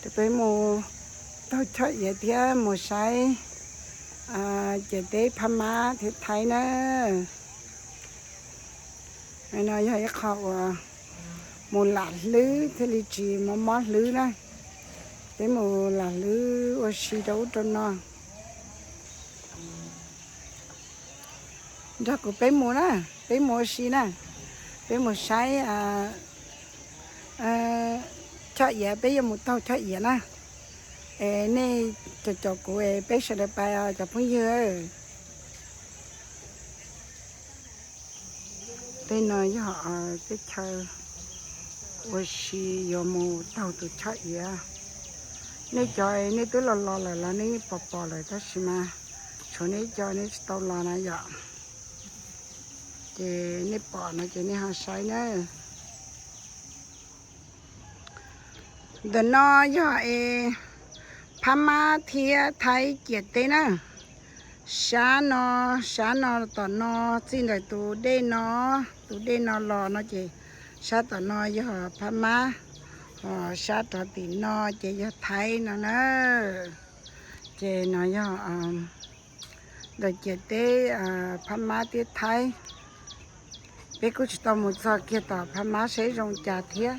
Peb mus taug choj iav thiab mus saib ciam teb Phab Mab thiab Thaib na. No yog ib qho uas mus lam hlwb thiaj li tsis mob mob hlwb na. Peb mus lam hlwb ua si rau ub rau no. Nrog kuv peb mus na, peb mus ua si na, peb mus saib choj iav, peb yuav mus taug choj iav na. Es nej caum caum kuv es peb sawv daws pais cov phooj ywg. Tej no yog teb chaws ua si yuav mus taug tus choj iav. Nej cov nej twb los los lawm los nej pom pom lawm tab sis mas tshuav nej cov nej tsis tau los na yom. Ces nej pom no ces nej ho saib na. Ntawm no yog es Phab Mab thiab Thaib ciam teb na. Sab no, sab no tom no txij ntawm tus dej no, tus dej no los no ces sab tom no yog Phab Mab, ho sab rov tim no ces yog Thaib no na. Ces no yog ntawm ciam teb Phab Mab thiab Thaib. Peb kuj tsis tau mus txog kiag tom Phab Mab seb zoo cas thiab.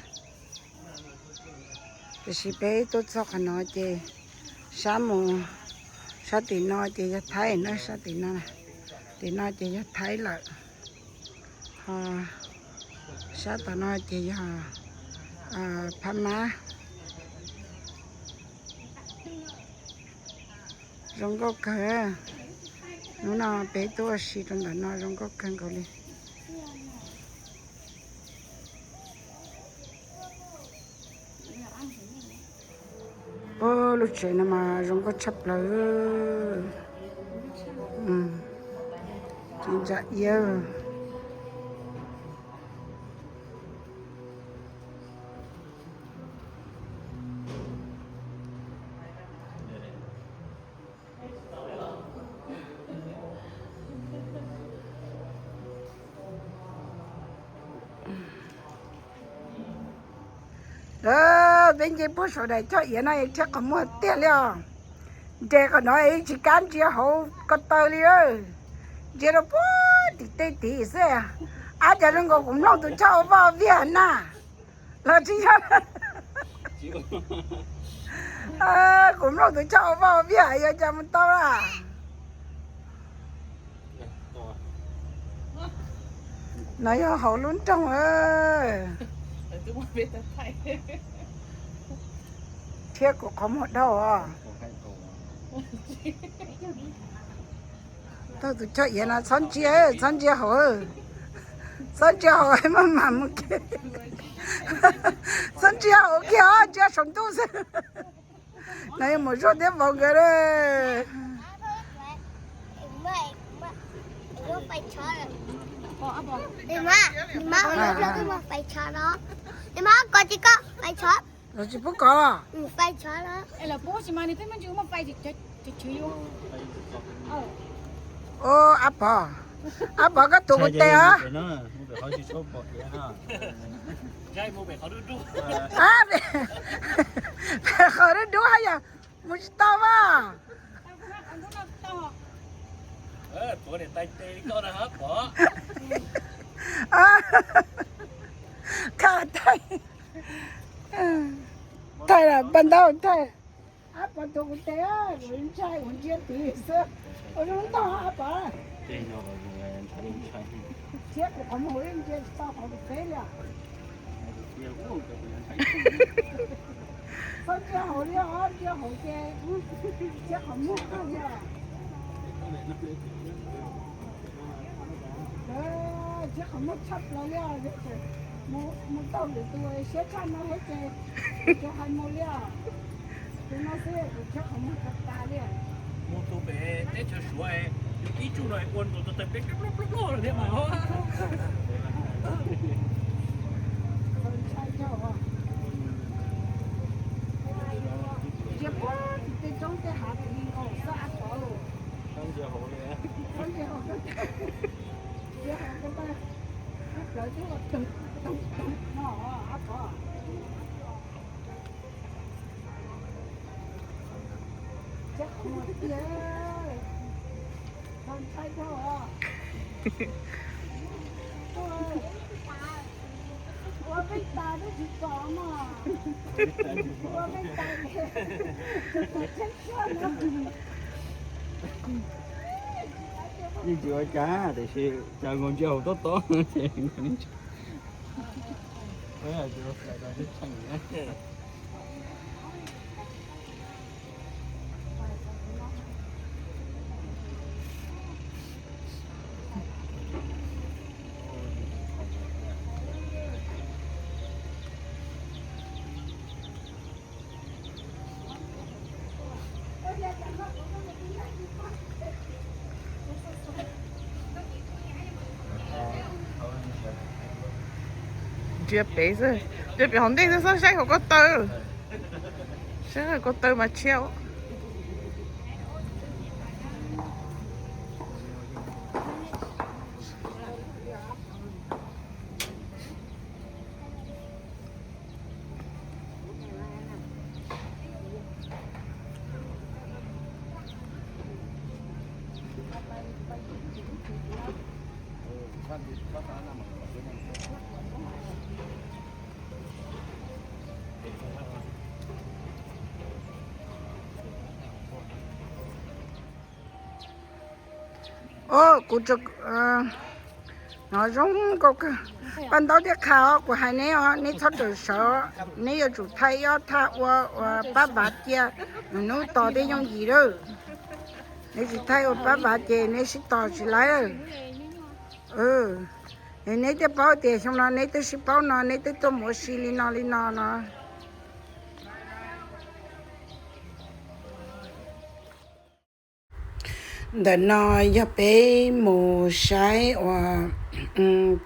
Tiam sis peb tuaj txog qhov no ces sab mus, sab tim no ces yog Thaib na, sab tim no, tim no ces yog Thaib lawm. Ho sab tom no ces yog Phab Mab. Zoo nkauj kawg. Hnub no peb tuaj ua si rau ntawm no zoo nkauj kawg nkaus li. Lub tsev no mas zoo nkauj tshaj plaws. Tsev ntsa iab. Peb nce puag saum daim choj iav no thiab qhov muag tiag li os. Nres qhov no tsis kam ntsia hauv ko taw li. Ntsia rau puag tim tej tid xwb. Ab, cas zoo nkaus kuv mloog tus choj ua vaj ua viag na. Los tsis yog, kuv mloog tus choj ua vaj ua viag yog cas mus tau lawm. No yog hauv lub nroog. Thiab kuv qhov muag dhau os. Taug tus choj iav no txhob ntsia, txhob ntsia hauv, txhob ntsia hauv, maj mam mus kiag. Txhob ntsia hauv kiag os, ntsia saum ntuj xwb. No yog Maum Zuag thiab vauv nkawd. Los tsis pub kov los? Ab Pov, Ab Pov, koj tuav kuv tes os. Pem qhov dub dub haj yam mus tsis tau mas. Thaij, thaij, thaij, Paj Ntaub thaij. Ab Pov tuav kuv tes, kuv ntshai kuv ntsia tid xwb. Ua zoo ntog Ab Pov. Thiab kuv qhov muag ntsia tsis tau qhov kuv teb li. Txhob ntsia hauv li os, ntsia hauv ces thiab qhov muag qag li os. Thiab qhov muag tshaj plaws li os, mus taug lwm tus siab tshaj no thiab ces tsis hais mus li os. Tus no xwb kuv thiab qhov muag tas tas li. Mus tus pem teb chaws Suav, yus ib tsuj no ua ntu tawg peb plub plub plub plub thiab mas. Ntsia puag tim tej roob tej hav tim li nkaus xwb Ab Pov. Ntsia hauv, ntsia hauv ko taw, kab plawv twb ua toog toog toog no Ab Pov. Yeej tsis ua cas, tiam sis cas nkaus ntsia hauv tob tob ces Ntsia pem xwb, ntsia pem hauv ntej xwb, xob saib hauv ko taw. Saib hauv ko taw mas tshiab. Kuv, no zoo nkauj kawg. Paj Ntaub thiab Qha os, kuv hais neb os, neb txhob rawm sawv, neb yuav tsum thaij ob thaj ua, ua pab vav cia, hnub tos thiaj yooj yim lawm. Neb tsis thaij ua pab vav ces neb sib tos tsis laib lawm. Es neb twb paub tias xyoo no neb twb sib paub no, neb twb tuaj mus ua si li no li no no. Ntawm no yog peb mus saib ua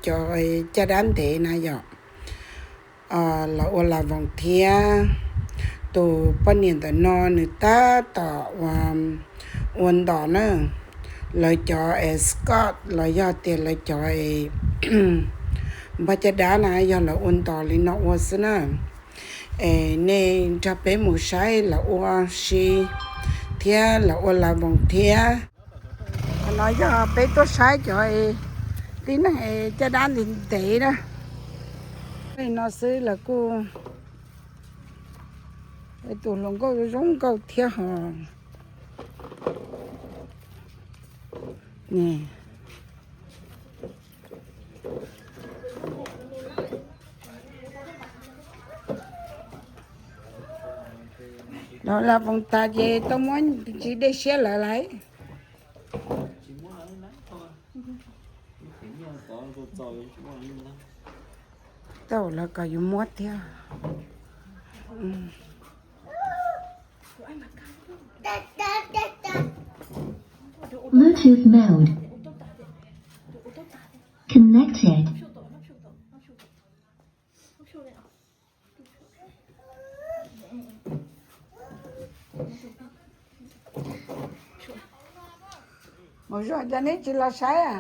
cov caj dab ntev na yom, los ua las voos thiab. Tus poj niam ntawm no nws tab tom ua ntos na, lawv cov es scotch los yog tias lawv cov npaj caj dab na yog lawv ua ntos li no ua xwb na. Es nej nrog peb mus saib lawv ua si thiab lawv ua las voos thiab. Qhov no yog peb tuaj saib cov tib neeg caj dab ntev ntev na. Li no xwb lawv kuj, tus hluas nkauj zoo nkauj thiab hos. Lawv las voos tas ces tau muab ntsis dej siab lawv lawm. Tau lawv kom yus muab thiab. Bluetooth mode. Connected. Mus zog cas neb tsis los saib a?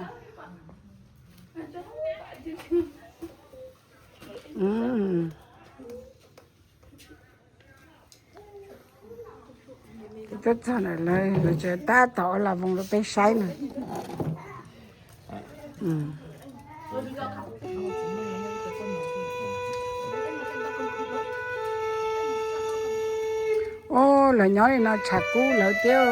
Twb txog ntawm lawv, lawv tseem tab tom ua las voos rau peb saib na. Ub, lawv nyob li no tshav kub lawv thiab.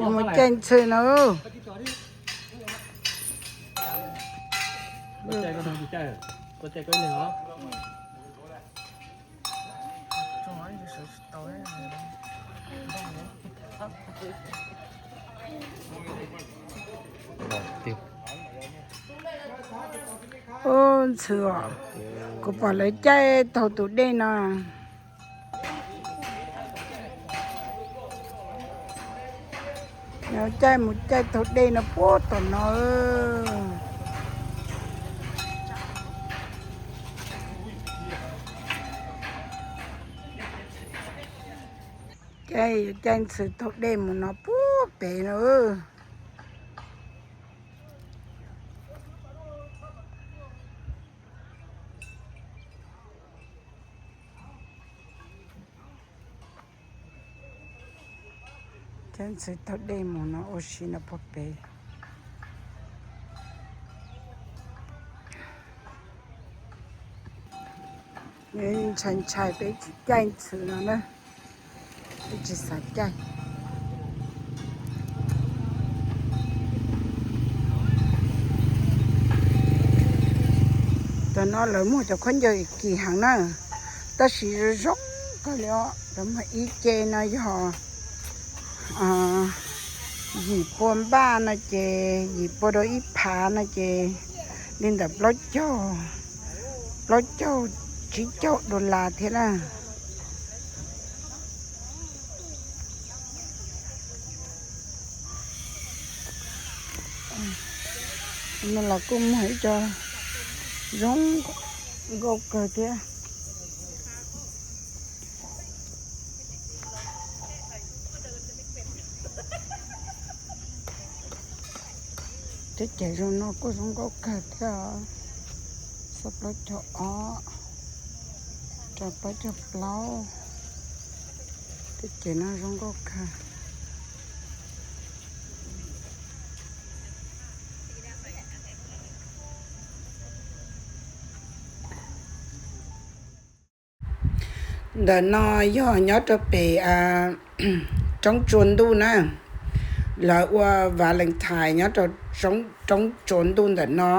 Mus caij ntxhw no. Ub, ntxhw os, kuv pom lawv caij taug tus dej no. Lawv caij mus caij taug dej no puag tom no. Caij, caij ntxhw taug dej mus no puag pem no. Caij ntxhw taug dej mus no ua si no puag pem. Ntshai ntshai peb tsis caij ntxhw no na, peb tsis xav caij. Cov no lawv muag cov khaub ncaws kim heev na, tab sis zoo kawg li os. Lawv muag ib ce no yog yim pua npaj no ces, yim pua rau ib phav no ces li ntawm plaub caug, plaub caug tsib caug dollar thiab na. No los kuj muag ib co zoo nkauj kawg thiab. Teb ces zoo no kuj zoo nkauj kawg thiab. Xab plaub caug ob rau plaub caug plaub. Teb ces no zoo nkauj kawg. Ntawm no yog nyob rau pem roob tsua ntuj na. Lawv ua Valentine nyob rau roob tsua ntuj ntawm no.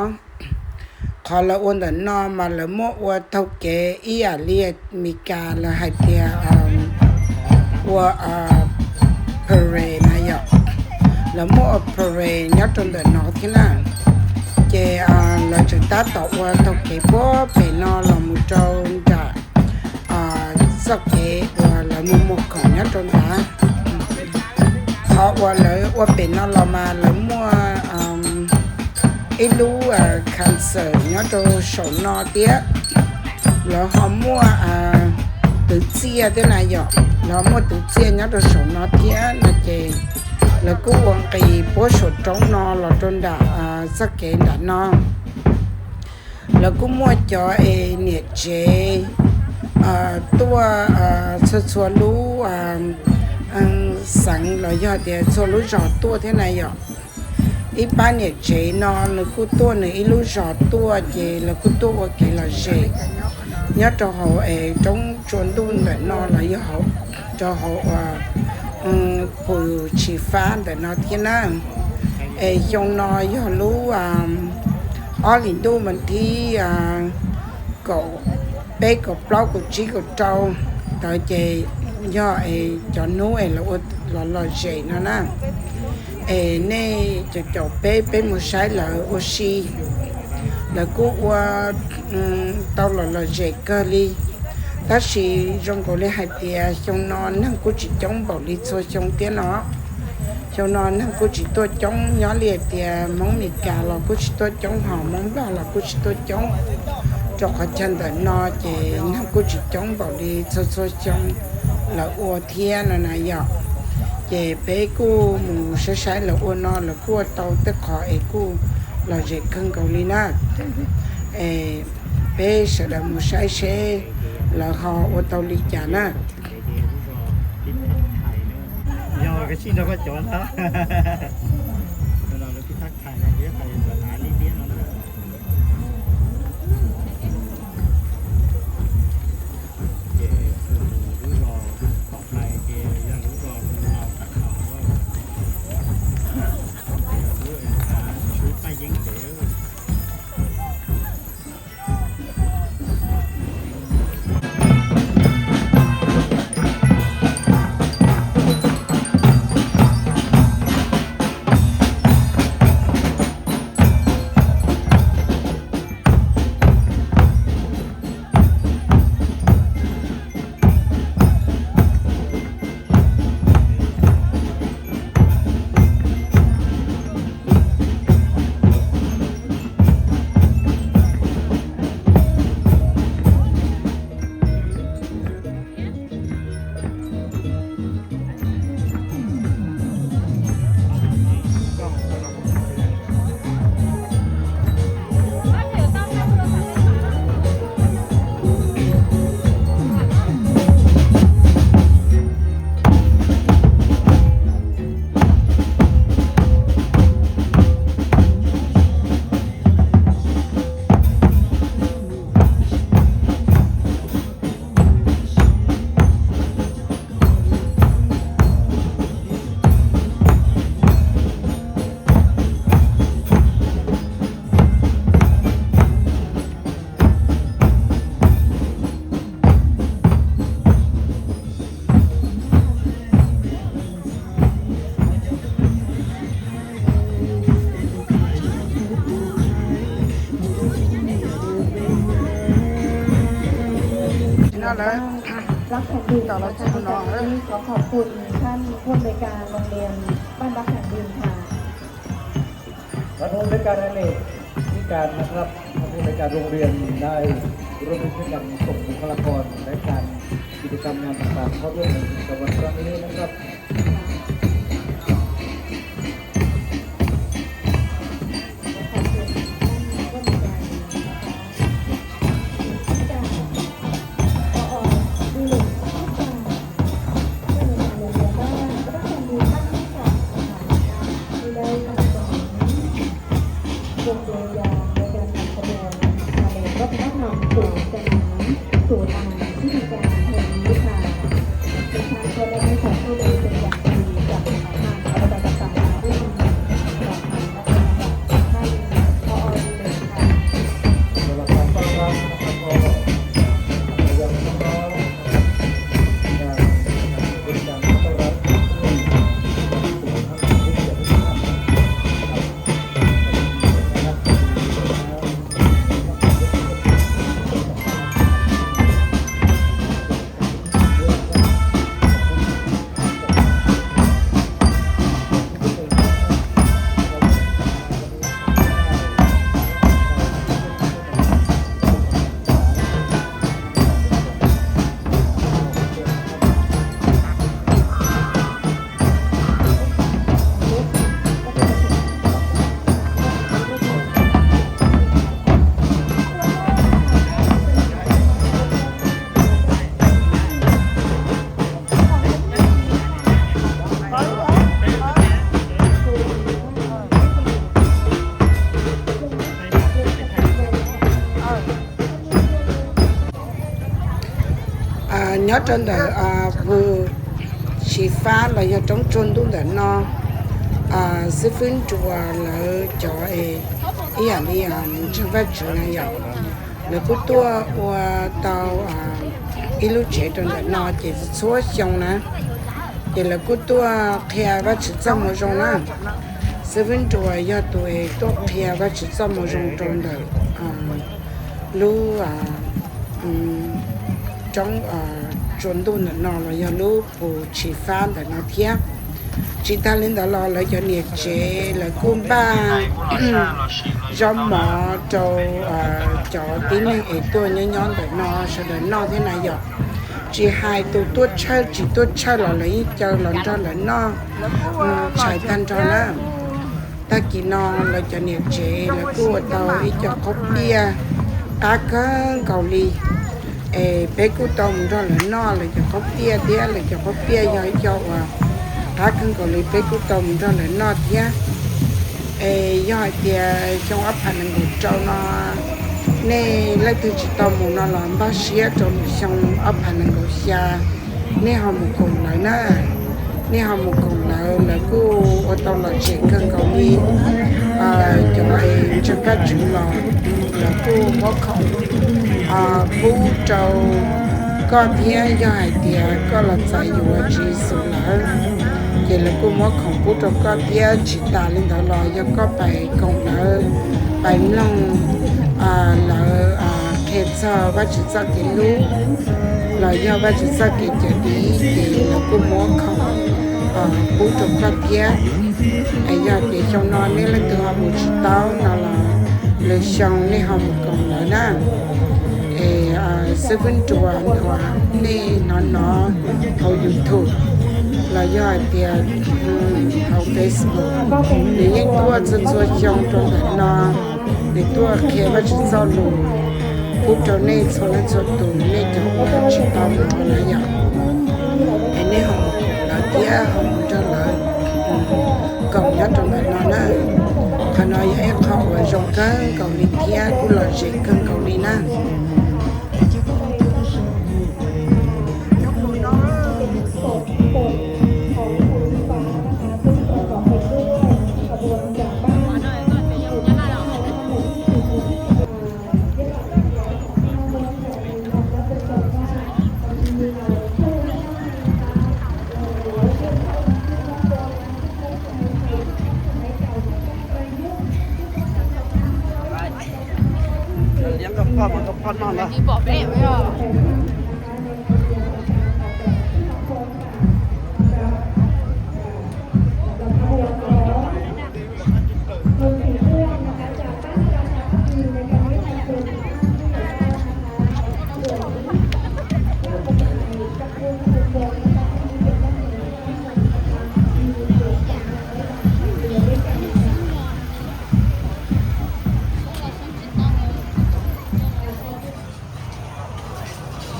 Qhov lawv ua ntawm no mas lawv muab ua taug kev ib yam li Meskas lawv hais tias ua parade na yom. Lawv muab ua parade nyob rau ntawm no thiab na. Ces lawv tseem tab tom ua taug kev puag pem no los mus rau nram txoj kev uas lawv mus muag khoom nyob rau ntawd. Qhov uas lawv ua pem no los mas lawv muaj ib lub concert nyob rau saum no thiab. Lawv ho muaj twv txiaj thiab na yom, lawv ho muaj twv txiaj nyob rau saum no thiab no ces lawv kuj ua nqis puab saum roob no los rau nram txoj kev nram no. Lawv kuj muaj cov es niam tsev tuaj txhua txhua lub xeev los yog tias txhua lub zos tuaj thiab na yom. Ib pab niam tsev no nws kuj tuaj nws ib lub zos tuaj ces lawv kuj tuaj ua kev lom zem nyob rau hauv es roob tsua ntuj ntawm no los yog rau hauv uas Phu Tshis Fab ntawm no thiab na. Es xyoo no yog lub ob hlis ntuj mas thib kaum peb, kaum plaub, kaum tsib, kaum rau ntawd ces yog es cov hnub es lawv ua los lom zem no na. Es nej caum caum peb, peb mus saib lawv ua si. Lawv kuj ua tau los lom zem kawg li, tab sis zoo nkaus li hais tias xyoo no neeg kuj tsis coob npaum li txhua xyoo thiab no. Xyoo no neeg kuj tsis tuaj coob, nyob li hais tias Hmoob Mes Kas los kuj tsis tuaj coob, ho Hmoob Nplog los kuj tsis tuaj coob, rau qhov chaw ntawm no ces neeg kuj tsis coob npaum li txhua txhua xyoo lawv ua thiab no na yom. Ces peb kuj mus saib saib lawv ua no lawv kuj ua tau tej qhov es kuj lom zem kawg nkaus li na. Es peb sawv daws mus saib seb lawv ho ua tau li cas na. No lawm, รักแผ่นดิน ต่อ นะคะ เราจะมีการ ขอขอบคุณท่านผู้อำนวยการโรงเรียนบ้านรักแผ่นดินค่ะ ท่านผู้อำนวยการอเนกนิการนะครับ ท่านผู้อำนวยการโรงเรียนได้ร่วมด้วยช่วยกันส่งบุคลากรและการกิจกรรมงานต่างๆเข้าร่วมในกิจกรรมวันครั้งนี้นะครับ โรงเรียนยางในการนำขบวนพาเลทวัฒนธรรมสู่สนามสู่ลานพิธีการแห่งนี้ค่ะ ทุกท่านก็ได้ให้ความร่วมมือเป็นอย่างดีกับทางอบต.ต่างๆ ด้วยดี ขอบคุณนะคะ ท่านผอ.ดีเด่นค่ะ สำหรับการต้อนรับนะครับ ก็ยังน้องๆ นะครับ งานบริการต้อนรับด้วย Thank you. Nyob rau ntawm phu Tsis Fab los yog roob tsua ntuj ntawm no, xib fwb Nruas lawv cov ib yam li ntseeg Vajtswv na yom, lawv kuj tuaj ua tau ib lub tsev rau ntawm no ces txhua xyoo na, ces lawv kuj tuaj qhia Vajtswv txoj moo zoo na. Xib fwb Nruas yog tus es tuaj qhia Vajtswv txoj moo zoo rau ntawm lub roob tsua ntuj ntawm no los yog lub phu Tsis Fab ntawm no thiab. Tsis tas li ntawd los lawv cov niam tsev lawv kuj npaj zaub mov rau cov tib neeg es tuaj nyob nyob ntawm no sawv daws noj thiab na yom. Tsis hais tus tuaj tshawj tsis tuaj tshawj los lawv yeej caw los nrog lawv noj tshais tag nrho na. Tag kis no lawv cov niam tsev lawv kuj ua tau ib co qaub piaj qab kawg nkaus li, es peb kuj tau mus nrog lawv noj lawv cov qaub piaj thiab. Lawv cov qaub piaj yog ib co uas qab kawg nkaus li, peb kuj tau mus nrog lawv noj thiab. Es yog hais tias xyoo ob phav nees nkaum rau no nej leej twg tsis tau mus no los npaj siab rau lwm xyoo ob phav nees nkaum xya nej ho mus koom lawv na. Nej ho mus koom lawv, lawv kuj ua tau lom zem kawg nkaus li. Cov ntseeg Vajtswv los lawv kuj muab khoom pub rau koj thiab. Yog hais tias koj los txais yuav Tswv Yexus lawm, ces lawv kuj muab khoom pub rau koj thiab. Tsis tas li ntawd los yog koj pais koom lawv, pais mloog lawv qhia txog Vajtswv txoj kev hlub los yog Vajtswv txoj kev cawm dim, ces lawv kuj muab khoom pub rau koj thiab. Es yog tias xyoo no nej leej twg ho mus tsis tau no los lwm xyoo nej ho mus koom lawv na. Es xib fwb Nruas uas nej hnov hnov hauv YouTube los yog hais tias hauv Facebook, nws yeej tuaj txhua txhua xyoo rau ntawm no, nws tuaj qhia Vajtswv txoj lus pub rau nej txhua leej txhua tus, nej cov uas tsis tau hnov na yom. Es nej ho mus koom lawv thiab ho mus nrog lawv koom nyob rau ntawm no na. Qhov no yog ib qho uas zoo kawg nkaus li thiab kuj lom zem kawg nkaus li na.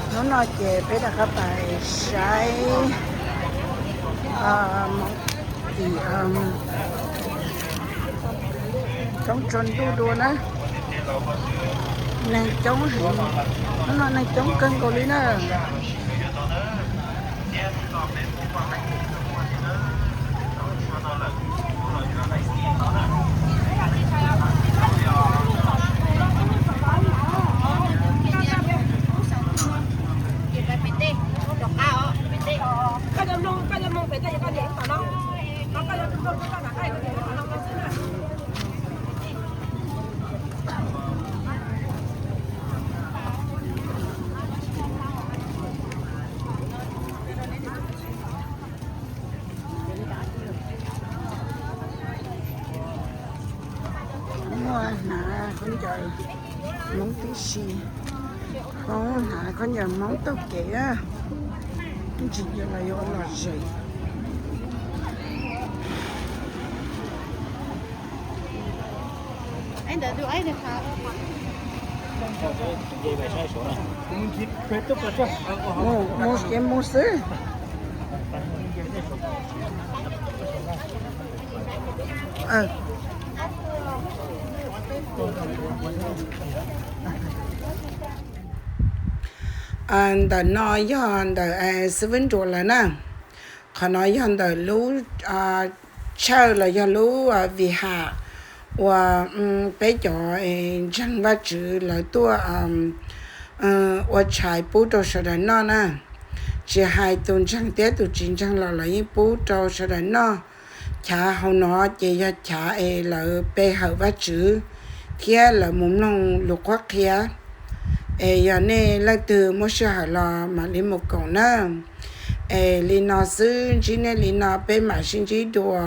Hnub no ces peb rov qab pais saib tim roob tsua ntuj dua na. Neeg coob heev, hnub no neeg coob kawg nkaus li na. Muaj hnav khaub ncaws Hmoob tib si, Hmoob hnav khaub ncaws Hmoob taug kev, ntsis yog los yuav lom zem. Mus ces mus xwb. Ntawm no yog ntawm xib fwb Nruas lawm na. Qhov no yog ntawm lub church los yog lub viham uas peb cov ntseeg Vajtswv lawv tuaj ua tshais pub rau sawv daws noj na. Tsis hais tus ntseeg thiab tus tsis ntseeg los lawv yeej pub rau sawv daws noj. Chav hauv no ces yog chav es lawv pe hawm Vajtswv thiab lawv mus mloog lus qhuab qhia. Es yog nej leej twg muaj sij hawm los mam li mus koom nawb. Es li no xwb, ntsib nej li no, peb mam sib ntsib dua.